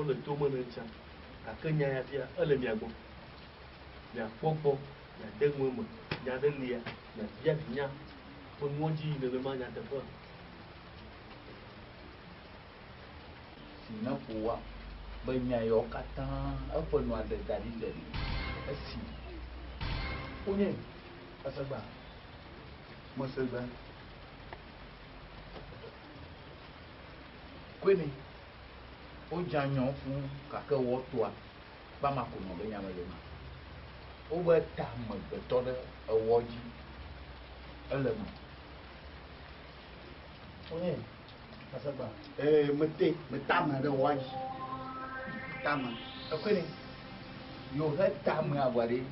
Wole to me ne tsã gake nya ya fia ele mia gbɔ. Miakpɔ gbɔ, miade nu eme, nya ɖe lia, miabia vinya ƒe nuwo dzi yi nenema nyateƒe. Si ne ƒo woa be nya yawo katã eƒe nua ɖe da ɖi zeɖe esi wonye esegba mesegba koe ne wodza nyɔ fũ gake wɔ toa kpama ko nɔ be nya me le ma wobe ta megbetɔ ɖe ewɔ dzi ele me wonye esegba ee mete meta me ɖe wɔ dzi tame ekɔe ne yewo he tamea vɔ ɖe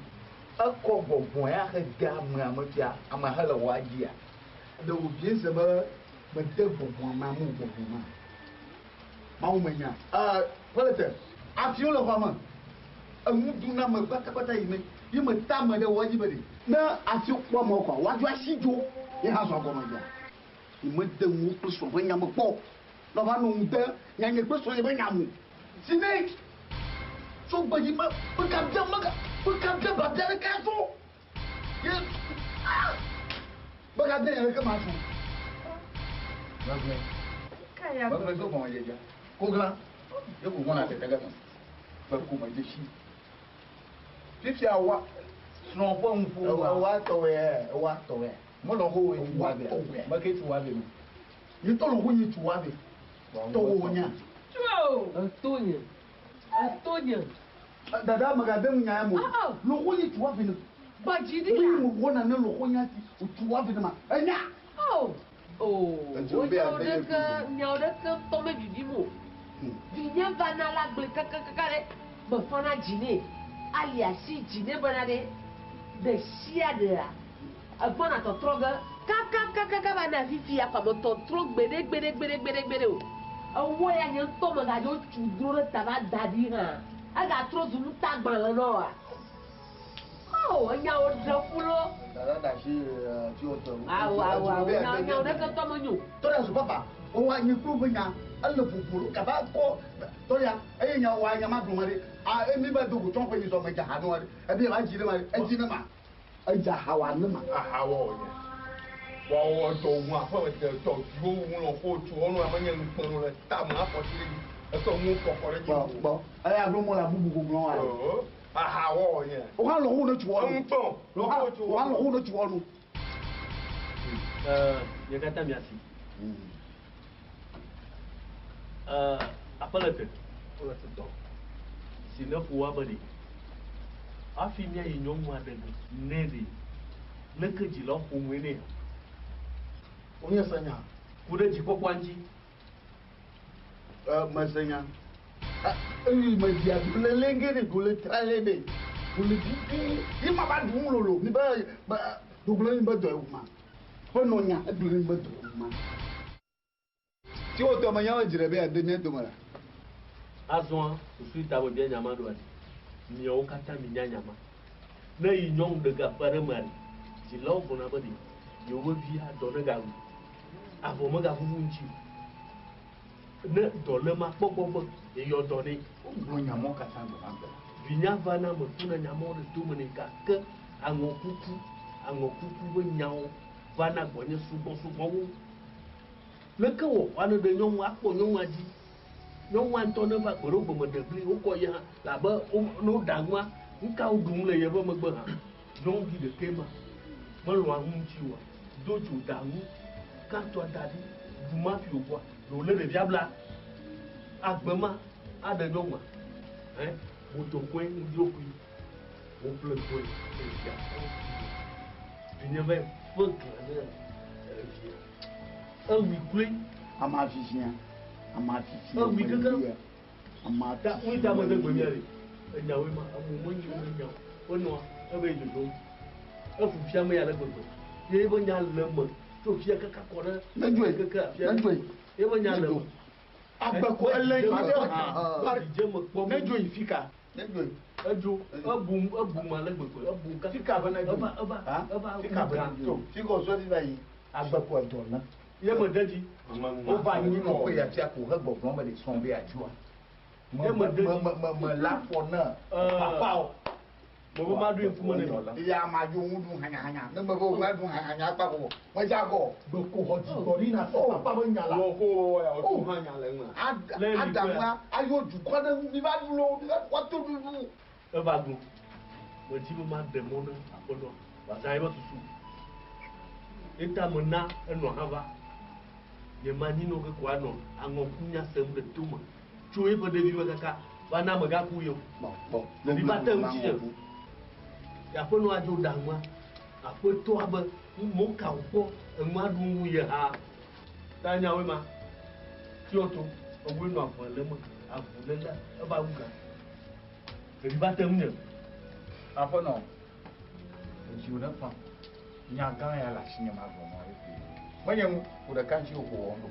ekɔ gbɔgbɔ ya he de amea me fia amea he le wɔa dzia ɖe wòbie se be mede gbɔgbɔ amea me o gbɔgbɔ ma mawu menya ee ƒelete afiwo le xɔa me enu ɖu na ame kpatakpata yi me ye meta ame ɖe wɔ dzi be ɖe ne afiwo kpɔ amewo kɔa woadzo asi dzo ye hã zɔ gɔme dzia yi mede ŋu kple srɔ̃ ƒe nya me kpɔ ne va nɔ ŋu de nyanye kple srɔ̃nye ƒe nya me si ne tso gbe dzi me megabia mega megabia babia ɖeka so ye ah megabia nya ɖeke ma so. Megblẽ megblẽ so gɔme dzedzea koglã ye ko gbɔna tete ɖe me be ko me dzesi fifia wa srɔ̃ ƒe nuƒo ewa tɔwɛ ewa tɔwɛ melɔ ho wo tu wa bia meke tu wa be no yi tɔ lɔ ho yi tu wa be tɔwɔ nya. Tso! Etonye, etonye. Dada megade ŋu nya ya mo lɔho yi tu wa be no. Gbɔdzi ɖi Mi la. mo wɔna ne lɔho nya ti tu wa be no ma enya. Oh! Oh! Edzo Wo be nyawo ade ɖeke, ye nyawo ɖeke ŋutɔ mevivi mo. Vinye vana la gblẽ kakakaka ɖe mefɔna dzi nɛ. Ali asi dzi nɛ bena ɖe ɖe sia ɖea egbɔna tɔtrɔ ge kakakakaka va na fifia kɔ me tɔtrɔ gbeɖe gbeɖe gbeɖe gbeɖe gbeɖe o. Ewɔ ya nye ŋutɔ megadzo tsu dro ɖe ta va da ɖi hã. Egatrɔ zu nutagbalẽ na woa. Oh, enyawo ɖe ƒu lo. Dada da asi tiwɔ tɔ. Awo awo awo nyawo ɖeke ŋutɔ menyo. Tɔɖia zu papa wɔwɔ anyi kplu ƒe nya ele vovo lo kaba kɔ tɔɖia eye nya wɔ anya ma gblɔ ma ɖe a emi ba do go tsɔn ƒe nyi zɔ me dza ha nɔ ɖe ebi ba dzi ɖe ma ɖe edzi ne ma edza ha wa ne ma. Ahawɔ wònye. Woawɔ dɔ ŋu aƒe me dɔ viwo ŋu lɔ xɔ tso wɔnu ame nye nukpɔnu le tame afɔ tsi ɖe dzi esɔ ŋu kɔkɔ ɖe dzi. Gbɔ gbɔ eya gblɔ mo la bubu gbogbo wa. Ahawɔ wònye. O hã lɔ ho ne tso wɔnu. Eŋutɔ. O hã lɔ ho ne tso wɔnu. Nye katã miasi. Aƒelete dɔ si ne ƒo wa be ɖe hafi míayi nyɔnu aɖe ge ne ɖe leke dzilawo ƒo ŋue nɛ Wonye se nya. ku ɖe dzikpɔkpɔa ŋuti. Mese nya. Eyi me dzia do le lenge ɖe do le tra le ɖe do le vivi yi ma va ɖu lolo mi be be dogblɔ mi be dɔ ewu ma ƒe nɔ nya egblɔ mi be dɔ ewu ma. Tiwɔ tɔ me nyawo dzre be ade mía dome la. Azɔa susu yi ta me bia nyama ɖoa ɖi miawo katã mi nya nyama ne yi nyɔnu ɖe gaƒe aɖe mea ɖi dzilawo gblɔna be ɖe yewo be via dɔ ne gawu avɔ megavuvu ŋuti o ne dɔ le ma kpɔ gbɔ be yeyɔ dɔ nɛ. Wogblɔ nyamɔ katã gbe ma gbe la. Vinya va na me ƒuna nyamɔ ɖe tome nɛ gake aŋɔkuku aŋɔkuku be nyawo va na gbɔnye sugbɔsugbɔwo. Leke wɔ woane ɖe nyɔnu akpɔ nyɔnua dzi nyɔnua ŋutɔ ne va gbe ɖo gbe me ɖe bli wokɔ ye hã labe ne woɖa nua nuka woɖum le yeƒe megbe hã nyɔnuvi ɖeke ma melɔa nu ŋuti oa do dzo da nu katɔa da ɖi ɖu ma fi wògbɔa ɖe wòlé ɖevia bla agbe ma aɖe nyɔnua ɛ botokoe ŋdrokui woƒle koe ɖevia vinye va ƒe glã ne evia ewui kloe. Ama vivia ama vivia Ewui keke. ama Ta ŋui ta me de gbe mia ɖe enyawoe ma amewo menyi wo nya o enɔa ebe dzodzom efu fia me ya le gbegbe ye ebe nya le me tso fia kaka kɔ ɖe Nedzoe keke afia nedzoe ye ebe nya le me Agbeko ele nyi ɖe hã. dze me kpɔ Nedzoe yi fika. Nedzoe edzo ebum ebum ale gbegbe ebum kaka Fika be nedzoe. eva eva Ha? eva Fika be wu gã. nedzoe. Fika wòsɔ vi va yi. Agbeko edɔ ne. Ye me de dzi Wova nyi nɔ ƒe ya fia ko he gbɔgblɔ be ɖe srɔ̃ be adzoa. Me me me me me la fɔ ne papa o. Me be maɖoe ŋkume ne mi. Ya ma yo ŋu ɖu hanyahanya. Ne me be wo ɖu hanyahanya kpa ko. Me dza gɔ. Gbeko xɔ dzigbɔɖi na se papa be nya la. Wɔ ko wɔ ya wɔ hã nya le eme. Adamua ayo dukɔ ɖe ŋu mi va ɖu lo mi va wa to ɖuɖu. Eva glo. Medzi be maɖe mɔ ne aƒenɔ wòazã eƒe susu. Eta mena enɔ hã va. Nye manyi nɔ ke ko anɔ aŋɔkunya sem ɖe tome tso eƒe ɖevime kaka va na amegaku ye o. Ɖevi va te ŋuti nye. Aƒenɔ adzo ɖa nua. Aƒetɔa be mɔ ka wòkpɔ enua ɖu wu ye ha. Ta nyawoe ma. Tsyɔ to ewoe nɔ ave le eme. Avu lele eva wu gã. Ɖevi va te ŋunye. Aƒenɔ, edziwò ne fa. Nya gã ya le asinye magblɔ na wò koe. Menye nu wò ɖeka ŋuti wòƒo wɔm ɖo.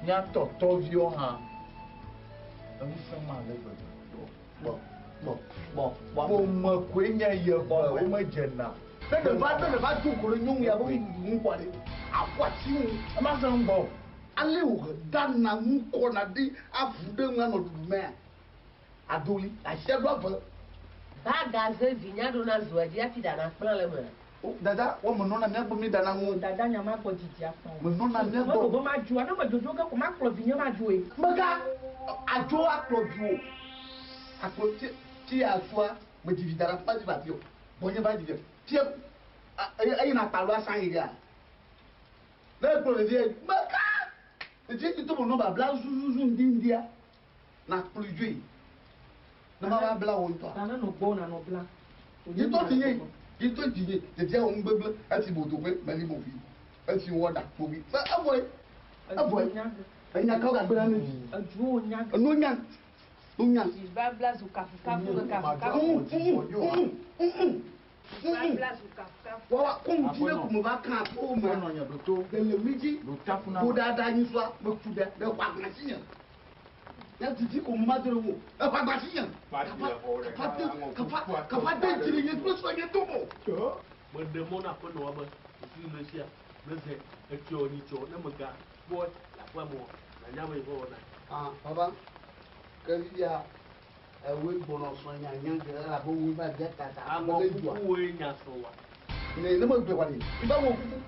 Mía tɔtɔviwo hã, eŋusẽ ma le gbegbe. Gbɔ, gbɔ, gbɔ, gbɔ. Ƒome koe nye ye eve womedzena. Ne ɖeva ne ɖeva do go ɖe nyɔnu ya be nuɖuɖu ŋu kpɔ ɖe, aƒu asi ŋu. Ema sẽ ŋu gbɔ o. Ale wòhe dana ŋu kɔna ɖi avu ɖe ŋu anɔ ɖuɖu mea? Adoli, asia ɖo ave. Ba gaze vinya ɖo na zoa dzi hafi ɖana kplã le emea? O, dada, wɔ menɔna mía gbɔ mi ɖana ŋu. Dada nya ma gbɔ didi akpɔ. Menɔna mía gbɔ. Meɖo be madzoa, ne medzodzo ke ko makplɔ vinye madzoe. Mega adzo akplɔ viwò. Akplɔ tsi tsi asua medzi vi da ɖe afi ma dzi va afi o. Gbɔnye va dzi vi. Tsi eyina akpalo asan yi ɖea. Ne ekplɔ ɖevia yi mega ɖevi dzi to menɔ babla zuzuzu ŋdi ŋdia na kplɔe dzoe. Ne ma va bla wò ŋutɔa. Ta ne nɔ gbɔwò nanɔ bla. Yi to dzinye, yi to dzinye, ɖevia wɔ nugbegblẽ, esi bodoƒe meli mo vi, esi wɔ ɖa kpovi. Fe evɔe, evɔe. Enya kawo gagbe na ne vi? Eduwo nya. Enu nya, nu nya. Babla zu kafukafu le kafukafu. Babla zu kafukafu. Wawa ko ŋuti ne ko me va kan aƒewo me. Nɔ nye ɖoto. Le le ɣli dzi. Ɖo tafu na. Ko ɖaɖa nyisua meku ɖe ɖe xɔ agba si nye. Ya didi ko me ma do ɖe wo. Exɔ agba si nye. Kafa de kafa kafa de dzi le nye kple srɔ̃ nye to mo. Meɖe mɔ na aƒenɔa be susu le sia ne ze etsɔ nyitsɔ ne mega kpɔe le aƒea me oa, nanya be yeƒe wɔna. Ah, baba, ke fifia ewoe gbɔnɔ srɔ̃ nya nya ge elabe woe va de tata. Aŋɔ kukuwoe nya srɔ̃ wa. Ne ne megbe wa ɖe, mi va ŋɔ kuku.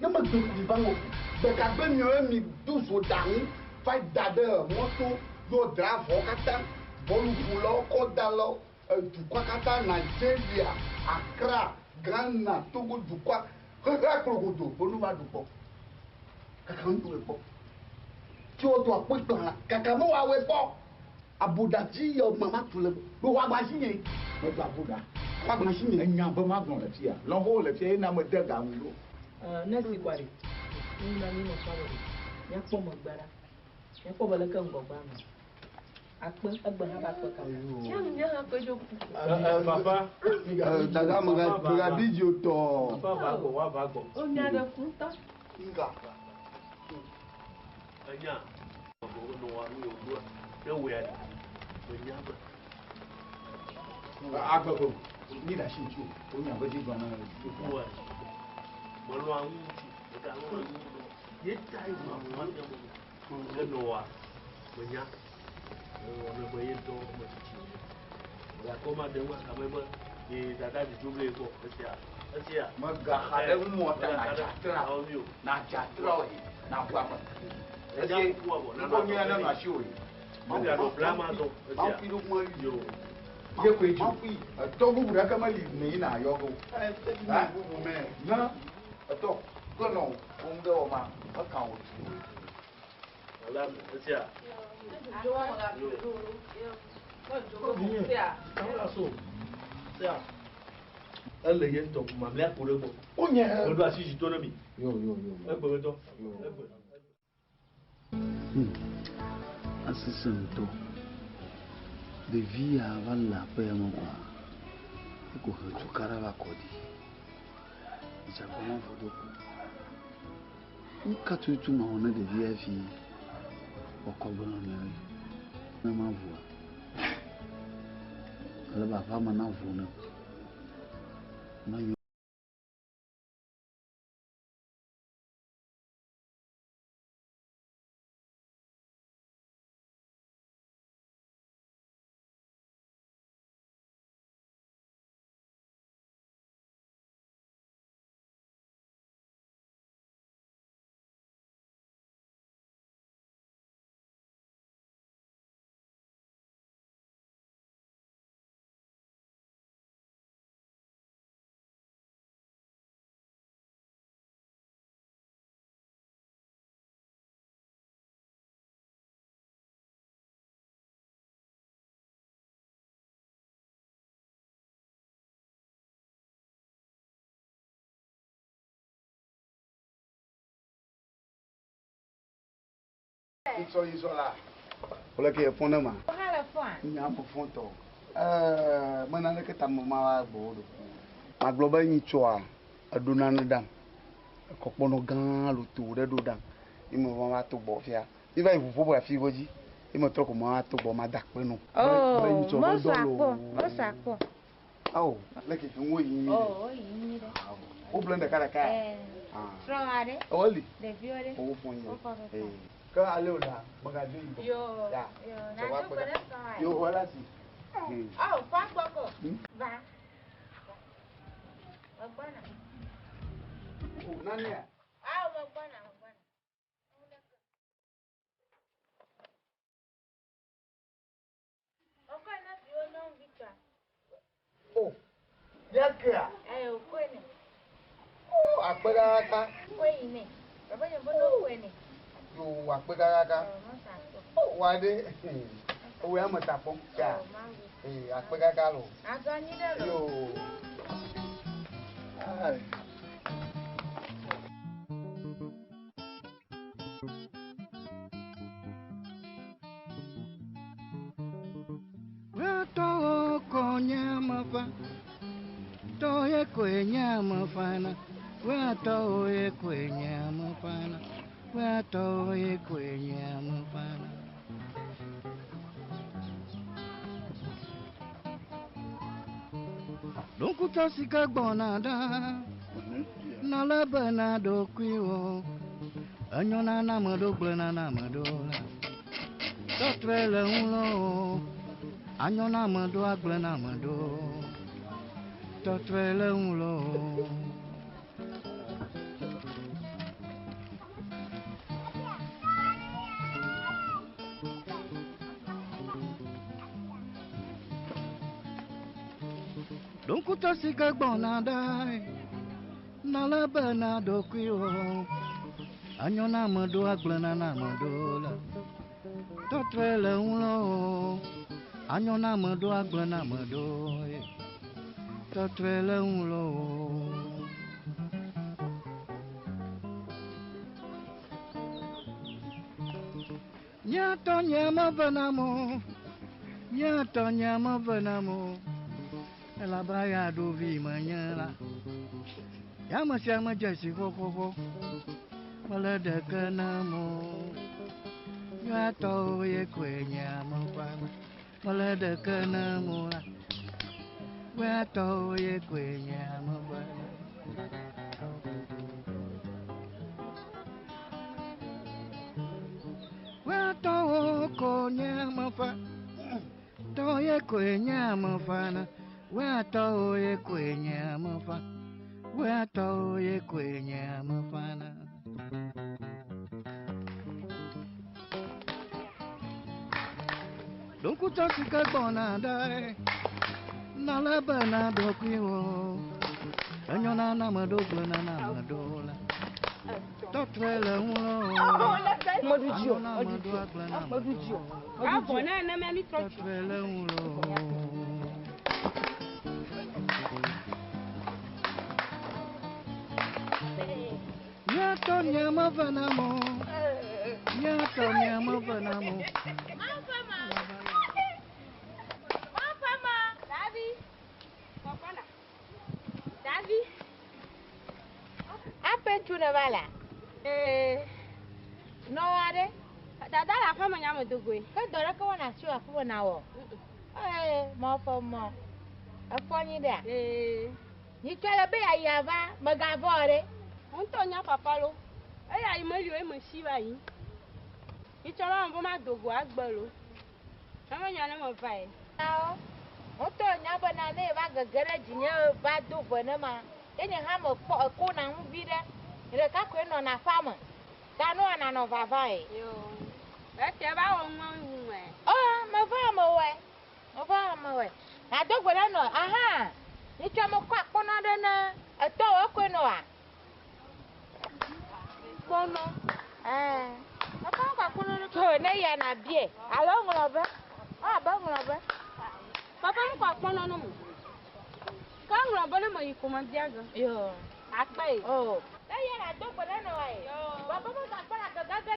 Ne megbe ku mi va ŋɔ kuku. Gbekagbe miwo mi do zo ɖaŋu va da ɖe mɔto yɔ dra avɔ katã, bɔluƒolawo, kɔdalawo, edukɔa katã, Nigeria, Accra, Ghana, Togo dukɔa, xexea kplɔ godo be nu va ɖu kpɔ. Kaka ŋutsu kpɔ. Tsi wo do akpɔ kplɔ la, kaka me woawɔe kpɔ. Aboɖadzi yɔ mama tu le ɖo xɔ agba si nye. Medo aboɖa. Xɔ agba si nye. Enya be magblɔ le fia. Lɔƒo le fia ye na mede ga ŋu ɖo. Ne si kɔa ɖe, nu na mi nɔ kpɔ ɖe. Míakpɔ megbe ɖa. Míakpɔ be leke ŋgɔgbea nɔ. Akpe, egbe hã va akpe kaka. Nyɔnu nye hã kpe dzo ku. Papa. Dada mega mega di dzi o tɔ. Papa va gbɔ, woava gbɔ. Wonya ɖe ku ŋutɔ. Nga. Enya. Nɔ wa nu yewo ɖoa, ne wòe aɖi. Menya be. Agbe ko. Mi ɖe asi ŋuti o. Wonya be dzi gblɔ na mi. Kuku wa. Melɔa ŋu ŋuti. Megalɔa ŋu ŋuti. Ye ta ye wòle avu ma fia mo. Ke nɔ wa. Menya. Ewɔ ne be ye ŋutɔ metsitsi o. Megakɔ ma ɖe ŋu akame be ye dada dzidzo ble kpɔ. Esia. Esia. Megaxa ɖe ŋu ta nadza tra. Nadza tra o yi. Naʋu ame. Enya Esi kuku abɔ. ŋkɔ nyuia ne nɔ asi o yi. Meganɔ bla ma zɔ. Esia. Maƒui ɖo kuma yi. Yo. Ye koe dzi. Maƒui. Etɔ bubu ɖeke meli ne yina ayɔ ge o. Ha? Bubu mɛ. Ne etɔ kple nɔ wo ŋu ɖe wɔ ma meka wò tu o. Wala esia. Ele ye ŋutɔ mamlɛa ko ɖe gbɔ. Wonye. Meɖo asi dzi to ne mi. Yo yo yo. Egbe ŋutɔ. Egbe. Asese ŋutɔ. Ɖevi ya va le aƒe ya me kɔa, eko he tukaɖa va kɔ ɖi. Dze agbɔ ma vɔ do ko. Nu ka tututu mawɔ ne ɖevi ya fi wòakɔ gbe na mía ne mavua? Ale be aƒea me navo ne. Menyo. Isɔ isɔ la. Wole ke fɔn ne ma. Hã le fɔa? Nya me fɔn tɔ. Ɛɛ me naneke ta me ma va gbɔwò ɖo. Magblɔ be nyitsɔa eɖo nane ɖam. Ekɔ kpɔnɔ gã loto ɖe ɖo ɖam. Ye me va va to gbɔ fia. Mi va yi ʋu ƒo ƒe afi godzi. Ye me trɔ ko ma va to gbɔ ma da akpe nɔ. Oh, Be nyitsɔ be mosɔ dɔ akpɔ, loo. mosɔ akpɔ. Ao, leke ŋu yi nyui Oh, ɖe. wo yi nyui ɖe. Wo ble ɖeka ɖeka ya. Eh, Ah. srɔ̃ aɖe. Ewo li. Ɖeviwo ɖe. Wo fɔ nyui. Wo fɔ fɔ. Eh. Ke ale o la, megadzo yi gbɔ. Yo, Ya. yo, Tsɔ va na do kpe gbe ɖa. ɖe srɔ̃a. Yo, xɔ ɖe asi. Oh, fa gbɔ ko. Va. Megbɔna. O, nanea? Ao, megbɔna, megbɔna. Okɔe na viwo nyɔnuvi tɔa. O, ya kea? Eh, okɔe nɛ. O, akpe kakaka. Kɔe yi nɛ. Baba nye be no kɔe nɛ. Yo, akpe kakaka. Oh, mɔsa akpɔ. O, wa ɖe. Ewoe ame ta kpɔm. Ya. Oh, mawu. Ee, akpe kaka lo. Azɔ anyi ɖe lo. Yo. Ai. Wetɔwo kɔ nye mefa, tɔ ye koe nye mefana. Wetɔwo ye koe nye mefana. Wetɔwo ye koe nye mefana. Ɖokutsɔ si ke gbɔna ɖa, nɔle bena ɖokuiwò. Enyɔna na ame ɖo gblẽna na ame ɖo la. Tɔtrɔe le ŋu loo, anyɔ na ame ɖo agblẽ na ame ɖo. Tɔtrɔe le ŋu loo. Ɖokutsɔ si ke gbɔna ɖa, nɔle bena ɖokuiwò. Anyɔ na ame ɖo agblẽna na ame ɖo la. Tɔtrɔe le ŋu loo, anyɔ na ame ɖo agblẽ na ame ɖo. Tɔtrɔe le ŋu loo. Nye tɔ nye mevena mo, nye tɔ nye mevena mo. Elabe ya ɖo vi menye la. Ya ame sia ame dze si xoxoxo. Mele ɖeke nam o. Nyuiatɔwo ye koe nye ame ƒe Mele ɖeke nam o la. Nyuiatɔwo ye koe nye ame ƒe. Nyuiatɔwo ko nye ame ƒe. Tɔ ye koe nye ame ƒe na. Nyuiatɔwo ye koe nye ame ƒe. Nyuiatɔwo ye koe nye ame ƒe na. Ɖokutsɔ si ke gbɔna ɖa, nɔle bena ɖokuiwò. Enyɔna na ame ɖo gblẽna na ame ɖo la. Tɔtrɔe le ŋu loo. Meɖu dzi o, Anyɔ na ame meɖu ɖo dzi o, agblẽ na ame meɖu dzi o, ɖo. meɖu dzi o. Avɔ na ene mía mi trɔ tsi. Tɔtrɔe le ŋu loo. Nye tɔ nye mevena mo. Nye tɔ nye mevena mo. Davi. Megbɔna. Davi. Aƒe tsu ne va la. Ee. Nɔwɔ aɖe. Dada le aƒeme nya me dogoe. Ke dɔ ɖeke wɔna si wò aƒeme na wɔ. Ee, mɔ fɔ mɔ. Efɔ nyi ɖea? Ee. Nyitsɔ le be yeayi ava, megavɔ ɖe. Ŋutɔ nya papa lo. Eya yi meli o, ye me si va yi. Nyitsɔ la me be ma dogo agbe lo. Eme nya ne me va yi. Awo. Ŋutɔ nya bena ne va gege ɖe dzinye va do ve ne ma. Ye nye hã me kpɔ eko na ŋu vi ɖe. Nye ɖeka koe nɔna aƒea me. Ta noa nanɔ vava ye. Yo. Ete va wɔ ŋua ŋu me. Ɔ, meva ame wɔe. Meva ame wɔe. Na do gbe ɖe nɔ. Aha. Nyitsɔ me kɔ akpɔnɔ ɖe ne etɔ wɔ ekoe nɔa. Kpɔnɔ. Ɛɛ. Papa kɔ akpɔnɔ ɖe. Tso ne ya na bie. Alo ŋlɔ be. Ɔ abe ŋlɔ be. Papa kɔ akpɔnɔ no mu. Ke ŋlɔ be ne me yi koma bia ge. Yo. Akpe yi. O. Ne ya na do gbe ɖe nɔ ye. Yo. Baba me gakpɔ la gege.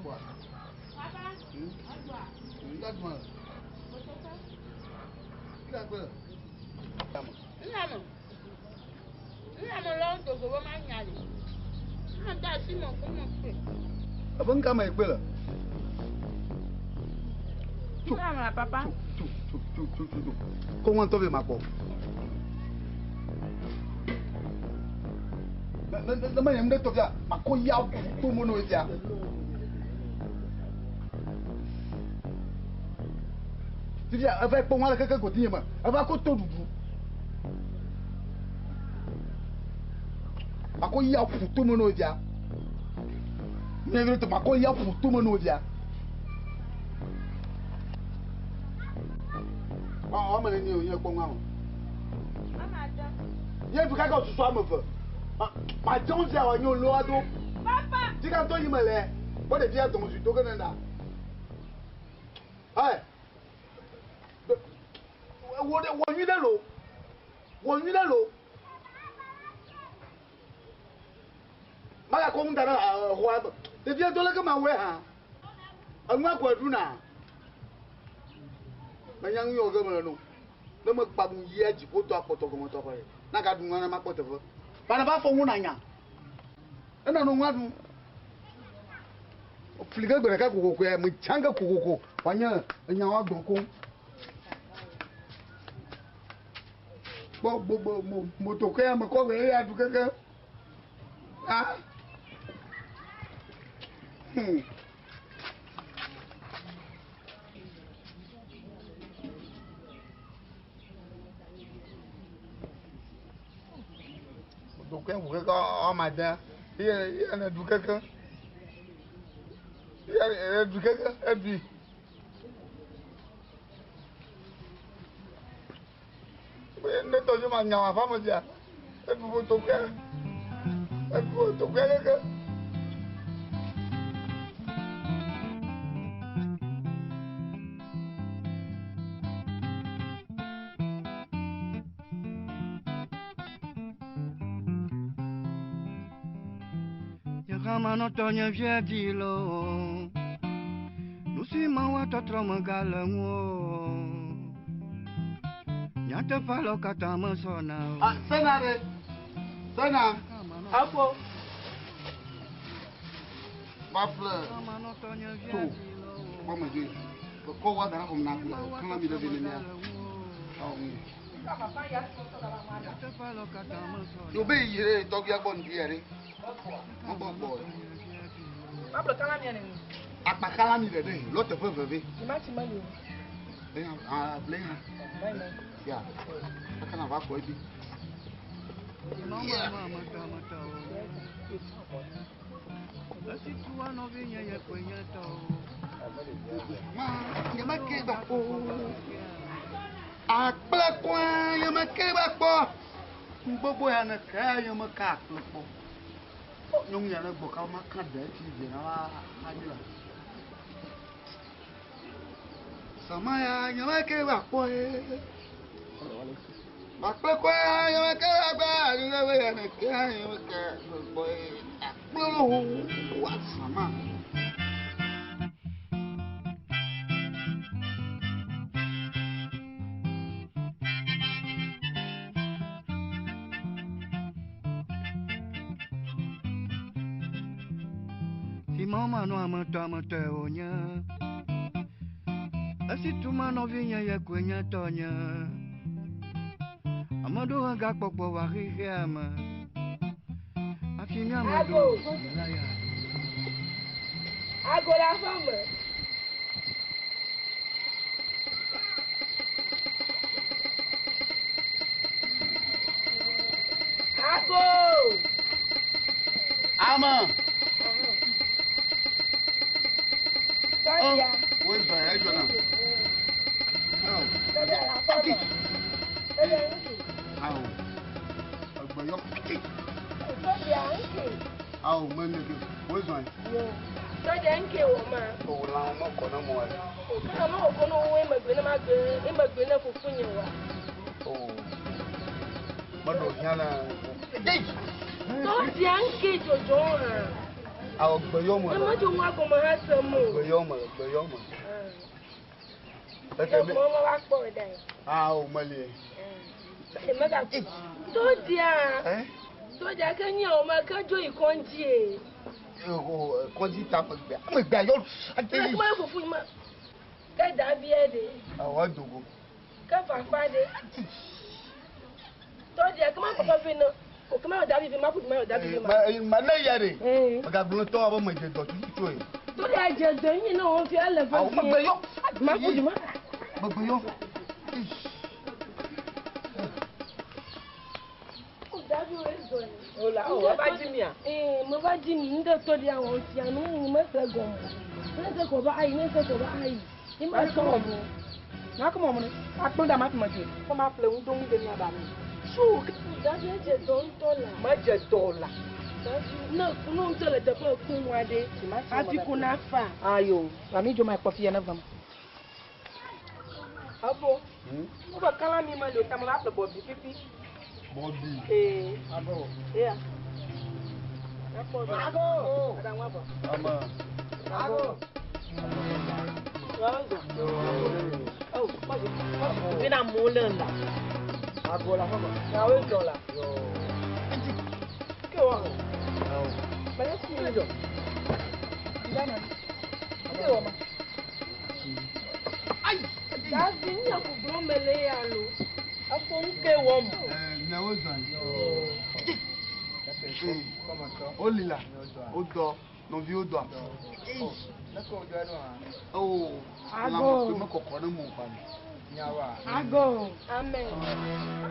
Kpɔa. Papa. Egbɔa. Ŋdaduma. Ŋdagbe. Ŋlame. Ŋlame lɔ dogo be ma nya li. Ŋlame da asi me ko me kpe. Ebe ŋka me kpe le. Ŋlame la papa. Tu tu tu tu tu tu. Ko ŋua ŋutɔ vɛ ma kpɔ. Ne ne ne menye nu ɖe tɔ fia, makɔ ya to mo no fia. Fifia eva kpɔ ŋua le keke godi nye me. Eva ko to ɖuɖu. Makɔ ya ƒu to me no fia. Ne vi to makɔ ya ƒu to me no fia. Ɔ ame ne ni o nye kpɔ ŋua o. Nye du kaka osusu ame ve. Ma ma dze ŋu fia wa nye olo ado. Papa. Tika ŋutɔ yi me le. Kpɔ ɖevia dɔmedzoe do ge ne ɖa. Ɛ. Wɔ ɖe wɔ nyui ɖe lo. Wɔ nyui ɖe lo. Magakɔ ŋu da ɖe xɔa me. Ɖevia do leke ma wɔe hã. Enua koe ɖuna. Menya nu yɔ ge mele no. Ne mekpa nu yia dziƒotɔ akpɔtɔ gɔmetɔ kɔ ɖe. Na gaɖu nua ne makpɔ teƒe. Bana va fɔ ŋu na nya. Ena no ŋua ɖu. Fli ge gbe ɖeka kokoko ya me tsã ge kokoko. Wòanye enya wa gbɔn koŋ. Kpɔ gbogbo mo motoke ya me kɔ gbe eya ɖu keke. Ah. Motoke ŋu keke wɔme ade. Eye eye ne ɖu keke. Eye eɖu keke eɖui. Ne tɔ tso ma nya wɔ aƒeme fia. Eɖu motoke. Eɖu motoke keke. Nye hã manɔ tɔnye via dzi loo. Nu si mawɔ tɔtrɔ megale ŋu o. Nyateƒe alewo katã mesɔna o. Ah, sena ɖe. Sena. Afo. Va ƒle to kpɔ me dzoe. Kɔ wa da ɖe xɔme na xlẽ mi ɖe vi ne mía. Awɔ ŋu. Yo be yi ɖe tɔgbia gbɔ ŋdi ya ɖe. Megbɔ gbɔ o. Pablo kala mia ne ŋu. Akpakala mi ɖe ɖe lɔ teƒe veve. Timati meli o. Eya ah ble hã. Ya. Kaka na va kɔ ebi. Esi tua nɔvinye ye koe nye tɔ o. Ma nye meke ba kpɔ. Akple kɔe nye meke ba kpɔ. Gbogbo ya ne ke nye meke akple kpɔ. Nyɔnu ya ne gbɔ ka ma ka ɖe etsi vi na va anyi la. Sama ya nye meke ba kpɔ ye. Akple kɔe nye meke ba kpɔ. Gbogbo ya ne ke nye meke kpɔ ye. Akple lo wa sama. Simon manɔ ametɔ ametɔe wònye. Esi tu ma nɔvinye ye koe nye tɔnye. Ame ɖewo hã gakpɔkpɔ va xexea me. Hafi míame Ago. ɖewo la ya. Ago le aƒe me. Ago. Ama. Tɔya. Wo zɔ ya dzɔ na. Tɔya le aƒe me. Tɔya ŋke. Awo. Egbe yɔ. Tɔya ŋke. Awo me ne ke. Wo zɔ ya. Yo. Tɔya ŋke wɔ ma. O lan mo kɔ na mo ya. O kana ma wɔ kɔnɔ wo emegbe ne ma gbe emegbe ne fofonye wa. O. Me ɖo hiã na. Tɔya ŋke dzɔdzɔ hã. Awɔ gbe yɔ me. Ame tso ŋua gɔme hã se mo. Gbe yɔ me, gbe yɔ me. Eke me. Mɔ va kpɔ ɖa. Ah, o meli. Mega to dia. To dia ke nye o me ke dzo yi kɔndzi e. O kɔndzi ta megbe. Megbe yɔ. Ate. Kuma fufu ma. Ke davie de. Awɔ dogo. Ke fafa de. To dia ke ma papa ve no. O ke ma davi ve ma fu ma davi ve ma. Ma ne ya de. Mega gblɔ tɔ abe me dze dɔ tututu e. To dia dze dɔ nyi na wo fi ale ve. Awɔ megbe yɔ. Ma fu ma. Megbe yɔ. Ola, o, va dzi mia? Ee, me va dzi mi, ŋdɔ tɔ ɖia wɔ fia nu, me se gɔme. Ne se kɔ va ayi, ne se kɔ va ayi. Ni ma sɔ mo. Na ko mo ne. Akpɔ da ma fi me dzi. Ko ma ƒle ŋu do ŋu de mia ba mi. Su, davi dze dɔ ŋutɔ la. Me dze dɔ la. Ne kunu ŋutɔ le teƒe ku ŋua ɖe. Hafi ko na fa. Ayo, ba mi dzo ma kpɔ fia ne vam. Abo. Wo be kala mi me le ta me va ƒle bɔbi pipi. Bɔbi. Ee. Abo. Eya. Ago. Ama. Ago. Bina mole la. Ago la fama. Na we zo la. Ke wa. Ba ya si le jo. Ndana. Ke wa ma. Ai. Davi nya ko gblɔ mele ya lo. Afo nke wo mo. Eh, na we zo. O lila. O do. Nɔviwo dɔa. Oh, Ago. me kɔkɔ ne mo kpa mi. Ago. Amen.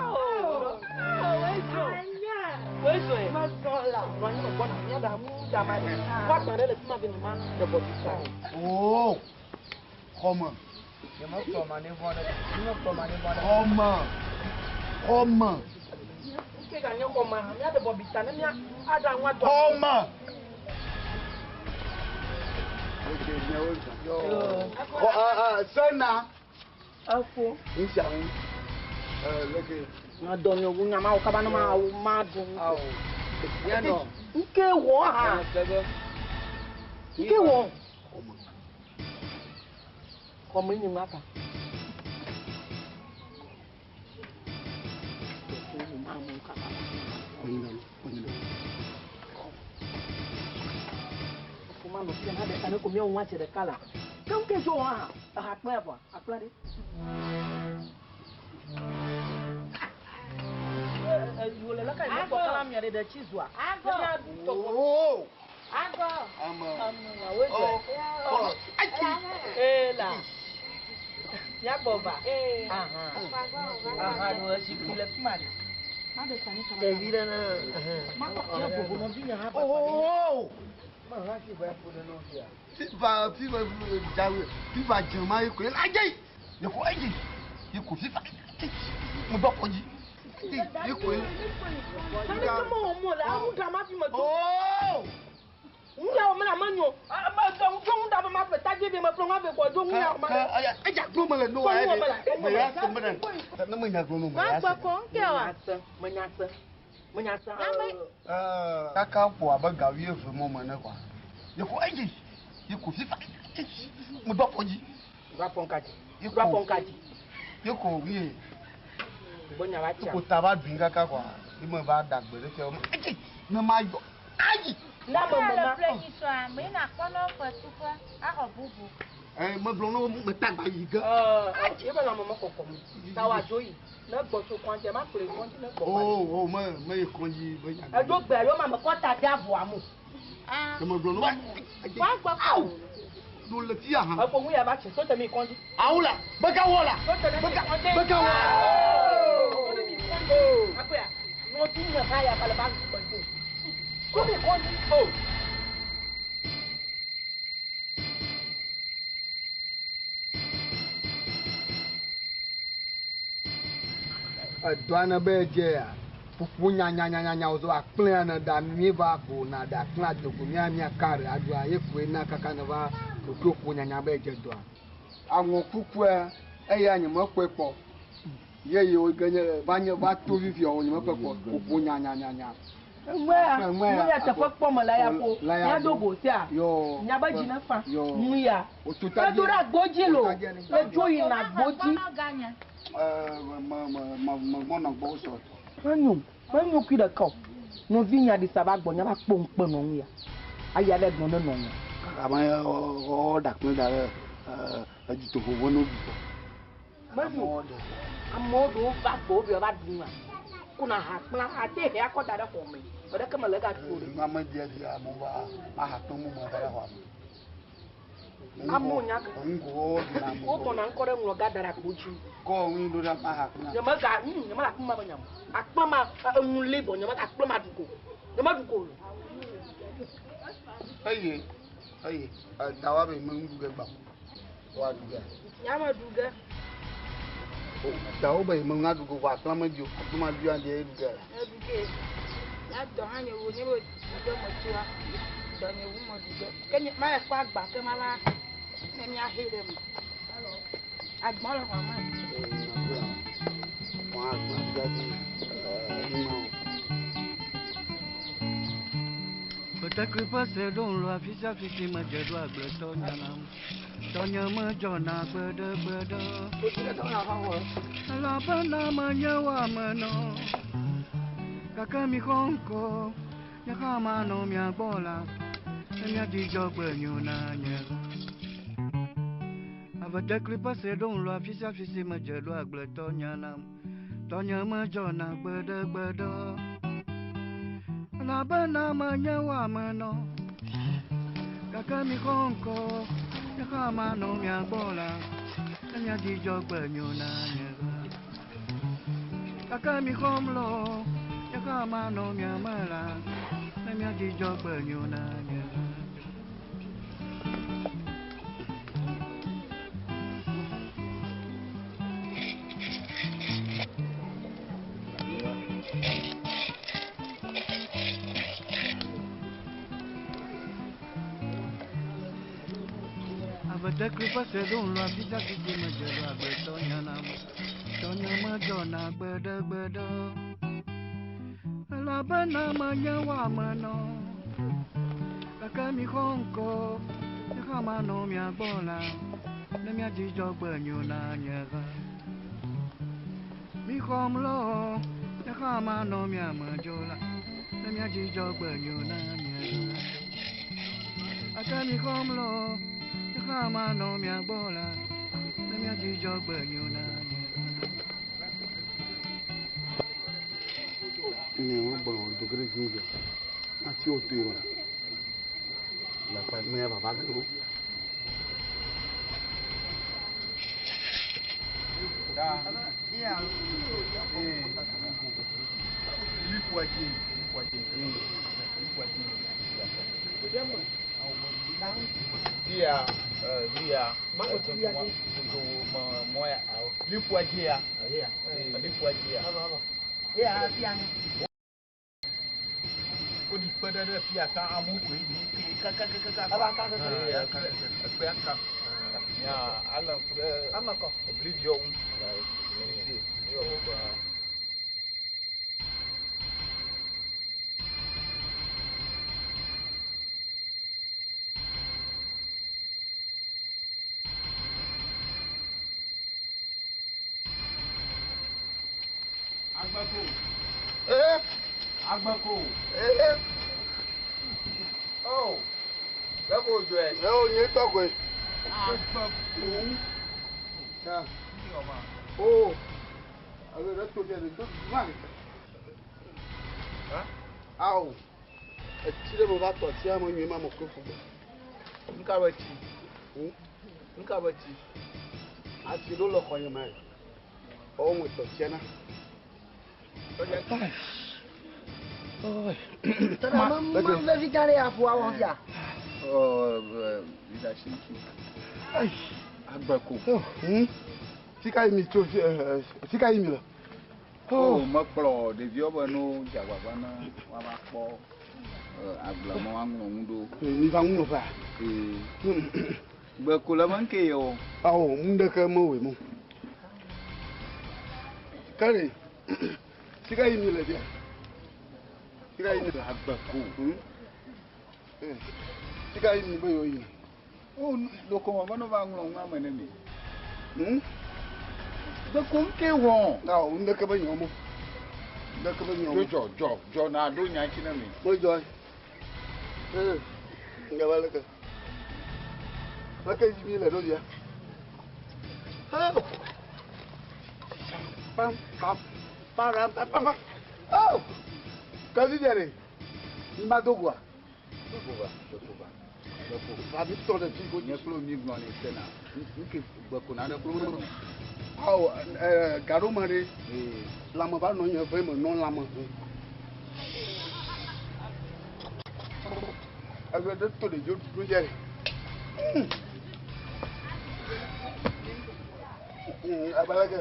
Oh, wezo. Wezo e. Masɔla. Nɔ anyi me gbɔna mía ɖa mu da ma ɖe. Kɔ agba ɖe le fi ma be ne ma ɖe bɔbi sa. Oh, xɔme. Xɔme. Xɔme. Nke ga nye xɔme hã mía ɖe bɔbi sa ne mía aɖa ŋua dɔ. Xɔme. Sena. Afo. Nsia ŋu. Leke. Na dɔ nye ŋu nya ma wo kaba ne ma wo ma ɖu. Mianɔ. Nke wɔ hã. Nke wɔ. Xɔme nye ŋua ka. Fuma no fia na ɖe ane ko míawo ŋua tse ɖeka la. Ke ŋke dzo wɔ hã. Eha kplɔe vɔa, akplɔe ɖe. Wòle leke yi mekpɔ kala mia ɖe ɖe tsi zua. Ago. Oh. Ago. Ame. Ame la wo zɔ. Oh. Ayi. Ee la. Míagbɔ va. Ee. Aha. Aha. Aha ɖo zikpui le fi ma ɖe. Ɖevi ɖe na. Makɔ tse vovo nɔvi nye hã. Oh. Fifa fifa jawe fifa jama yi ko aje yi ko aje yi ko fifa mo bɔ kɔji yi ko yi. Sani kama wɔ mɔ la, awu da ma fi me do. Oh. Ŋu ya wɔ me la me nyo. Ame dɔ ŋu ŋu da be ma ƒle tadze be me ƒle ŋua be kɔ do ŋu ya wɔ ma. Ka eja gblɔ me le no wa ye de me ya se me ɖe ne me nya gblɔ no me ya se. Wa gbɔ ko nke wa. Me nya se. Me nya se. Kaka ƒo abe ga wuieve mɔ me ne kɔa yi ko aje yi ko fifa mo bɔ kɔji Va fɔ ŋka dzi. yi Va fɔ ko ŋka dzi. yi ko ye Gbɔ nya va yi tsia. ko ta va dun kaka kɔa yi me va da gbe ɖe fia me aje ne ma yɔ ayi. Na me me Le ma. ƒle nyi sɔa, me na kpɔnɔ ƒe tuƒe axɔ bubu. Me gblɔ ne me ta gba yi ge. Ɛɛ ebe lãme me kɔkɔ me. Ta wa dzo yi. Ne gbɔ tso kɔndzi ma kplɔe kɔndzi ne gbɔ. O o me me yi kɔndzi be nya. Eɖo gbe alo ma me kɔ ta de avɔa mo. Ah. Ne me gblɔ ne ma. Wa gbɔ ko. Do le fia hã. Efo ŋu ya va tsi sote mi kɔndzi. Awu la beka wɔ la. Sote ne mi Beka kɔndzi. beka wɔ. Sote mi kɔndzi. Akɔya nɔvi nye ha ya ba le ba gbɔ do. So mi kɔndzi. O. Edɔa ne be dze ya ƒuƒu nyanyanyanya wòzɔ akplẽ ne ɖa mi va ko na ɖe akplẽ adogo mía mía ka ɖe aɖua ye koe na kaka ne va ɖokuiwo ƒo nyanya be dze dɔa. Aŋɔ kukua eya nye mekpɔe kpɔ. Ye yiwo ge nye va nye va to fifiawo nye mekpɔe kpɔ ƒoƒo nyanyanyanya. Eŋuya, nuya teƒe kpɔ me la ya ko. Ya do go sia. Nya be dzi ne fa. Nuya. Edo ɖe agbo dzi lo. Le dzo yina agbo dzi. Megbɔna gbɔ sɔ. Menyo, menyo kui ɖeka o. Nɔvi nya ɖi sa va gbɔ nya va kpɔ ŋukpe nɔ ŋu ya. Aya ɖe gblɔ ne nɔ ŋu. Kaka me wɔ ɖakple da ɖe edutoƒo ƒe no ɖu. Menyo. Amewo ɖewo va gbɔ be va ɖu nua. Kuna ha kpla ate he akɔ da ɖe xɔ me. Me ɖeke mele ga ɖu o ɖe. Ame dia dia amewo va aha kple mu me da ɖe xɔa me. Amewo nya ke. Ŋgo ɖuna amewo. Wokɔna ŋkɔ ɖe ŋlɔ ga da ɖe agbo dzi. Kɔ ŋu ɖo ɖe aha kple. Nye mega, nye mega akpɔ ma be nyam. Akpɔ ma enu li vɔ nye mega akpɔ ma ɖu ko. Nye me ɖu ko. Eye, eye, dawa be me ŋu ɖu ge gbã. Wa ɖu ge. Nya me ɖu ge. Dawo be me ŋu ɖu ge vɔ akpɔ me dzo. Akpɔ ma ɖu ya ɖe ɖu ge. Me ɖu ge. Nya dɔ hã nye wo nye be ɖu ge me tsoa. Dɔ nye wu me ɖu ge. Ke nye ma le kpɔ agba ke ma va ne mia he ɖe me. Agbɔ le xɔ me. Wa akpɔ ɖu ge. Betekli ƒe se ɖo ŋlɔ afi sia afi si medze ɖo agbletɔ nya nam. Tɔnye medzɔna gbeɖegbeɖe. Elabena menye woamenɔ. Gake mixɔ ŋkɔ, nye hã manɔ mia gbɔ la, ne miadzidzɔ gbe nyo na nye. Avetekli ƒe se ɖo ŋlɔ afi sia afi si medze ɖo agbletɔ nya nam. Tɔnye medzɔna gbeɖegbeɖe. Elabena menye woamenɔ. Gake mixɔ ŋkɔ, nye hã manɔ mia gbɔ la, ne miadzidzɔ gbe nyo na nye. Gake mixɔm lɔ, nye hã manɔ mia me la, ne miadzidzɔ gbe nyo na nye. Avetekli ƒe se ɖo ŋlɔ afi sia afi si medze ɖo agbletɔ nya nam. Tɔnye medzɔna gbeɖegbeɖe. Elabena menye woamenɔ. Gake mixɔ ŋkɔ, nye hã manɔ mia gbɔ la, ne miadzidzɔ gbe nyo na nye hã. Mixɔm lɔ, nye hã manɔ mia me dzo la, ne miadzidzɔ gbe nyo na nye hã. Gake mixɔm lɔ, nye hã manɔ mia gbɔ la, ne miadzidzɔ gbe nyo na nye hã. Ne wo gbɔnɔ do ge ɖe dzi dze. Ati wo toe ma. Le kpa me ya vava ge ɖo. Agbeko. Eh. Agbeko. Eh. Oh. Lẹ́kọ̀ọ́ ojú ẹ̀. Ẹ ò ní tọ́kọ̀ ẹ̀. Agbeko. Oh. Alo ɖe to ɖe to ma. Awo. Etsi ɖe me va tɔ tsia me nyuie ma me kpe ƒu. Nka bɛ tsi. Nka bɛ tsi. Ati ɖo le xɔ nye me. Ɔwɔ me tɔ tsia na. Ma vevi gã ɖe ya ƒo awɔ fia. Agbeko. Fika yi mi tso fika yi mi le. O mekplɔ ɖeviwo be no dze agbagba ne woava kpɔ agblemɔ aŋlɔ ŋu ɖo. Mi va ŋlɔ ƒea. Gbeko le me ŋke ye o. Awo nu ɖeke mewɔe mo. Kari fika yi mi le fia. Tika yi ne. Agbeko. Tika yi ne be yewo yina. O loko me ne va ŋlɔ nua me ne mi. Gbeko ŋke wɔ. Na o ŋdeke be nyɔ mo. Ŋdeke be nyɔ mo. Dzɔ dzɔ dzɔ na ɖo nya ŋuti ne mi. Mo dzɔ. Ee. Ŋgɛ va leke. Leke dzi mi le ɖo via. Oh. Pam pam pam pam pam. Oh. Kavi via ɖe. Mi ma do goa. Gbeko va gbeko va. Gbeko. Va mi tɔ ɖe fi ko. Nye kple mi gblɔ ne sena. Ŋke gbeko na ɖe kple. Awo ɛɛ gaɖo me ɖe. Lãme va nɔ nye ve me nɔ lãme ʋe. Eve ɖe to ɖe dzo ɖuɖu dze ɖe. Abaleke.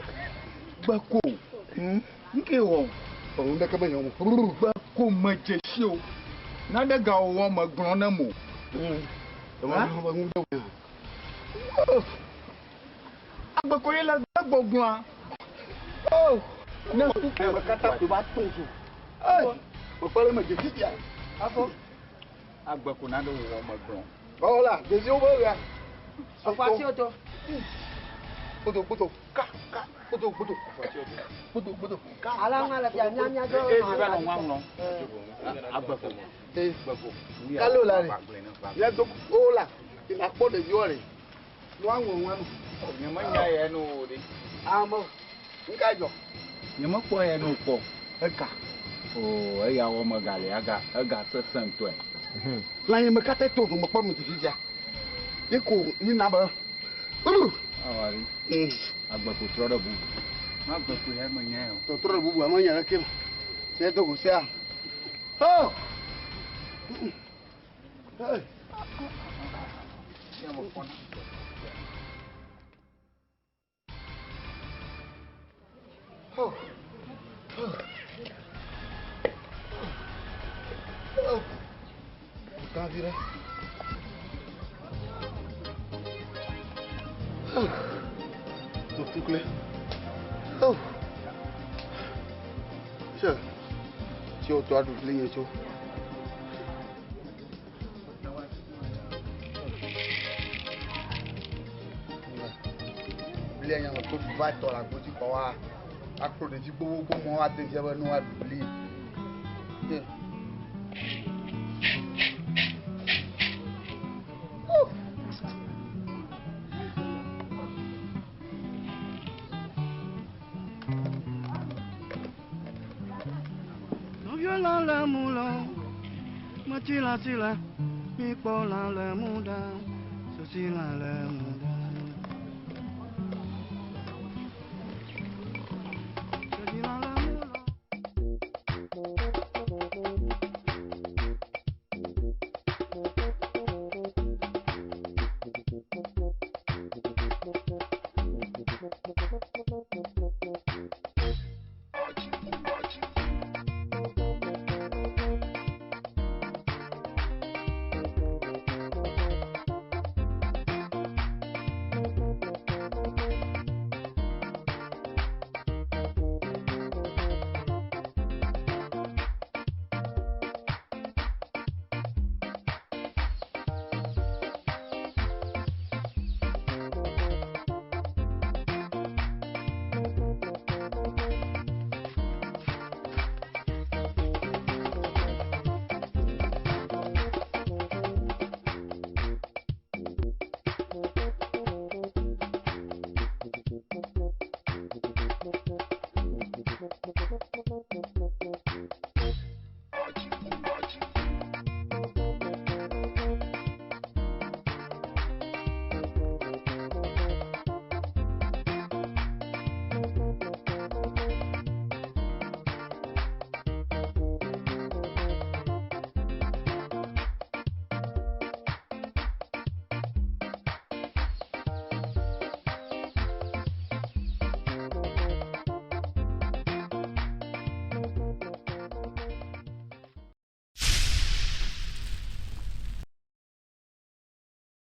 Gbeko. Ŋke wɔ. Ŋu ɖeke be nyɔ mo. Gbeko me dzesi o. Na ɖe ga wɔ me gblɔ ne mo. Agbeko ye le gbɔgblɔa. Oh. Ne me katã koe va to zo. Ee. Mekpɔ ɖe me dzesi fia. Afɔ. Agbeko na ɖe wɔ me gblɔ. Ɔla ɖeviwo be ɣea. Afɔ to. Kpoto kpoto ka ka kpoto kpoto. Kpoto kpoto ka. Ala ŋa le fia mía mía dzɔ. Ee mi va nɔ ŋua ŋlɔ. Agbeko. Ee. Gbeko. Kalo la ɖe. Mía do o la. Ina kpɔ ɖeviwo ɖe. Nua ŋlɔ ŋua me. Nye me nya ya no o ɖe. Ame. Ŋka dzɔ. Nye me kpɔ ya no kpɔ. Eka. O eya wɔ me gali aga ega sesẽ ŋutɔe. Lãnyi me katã to me kpɔ me fifia. Ye ko yina be. Awari. Agbeko trɔ ɖe bubu. Ma gbeko ya me nya o. Tɔtrɔ ɖe bubu ame nya ɖeke. Se do go sia. Oh. Hey. Oh. Oh. Oh. Gavi ɖe. Oh. Tutukle. Oh. Tse. Tsi wotɔ aɖu bli nye tso. Blia nya me to va tɔ le agbodzi kɔ wa akplɔ ɖevi gbogbo mɔ ade fia be ne woaɖu bli. Tse. Oh. Nɔviwo le mu lɔ, metsi la si la, mikpɔ la le mu ɖa, susi la le mu.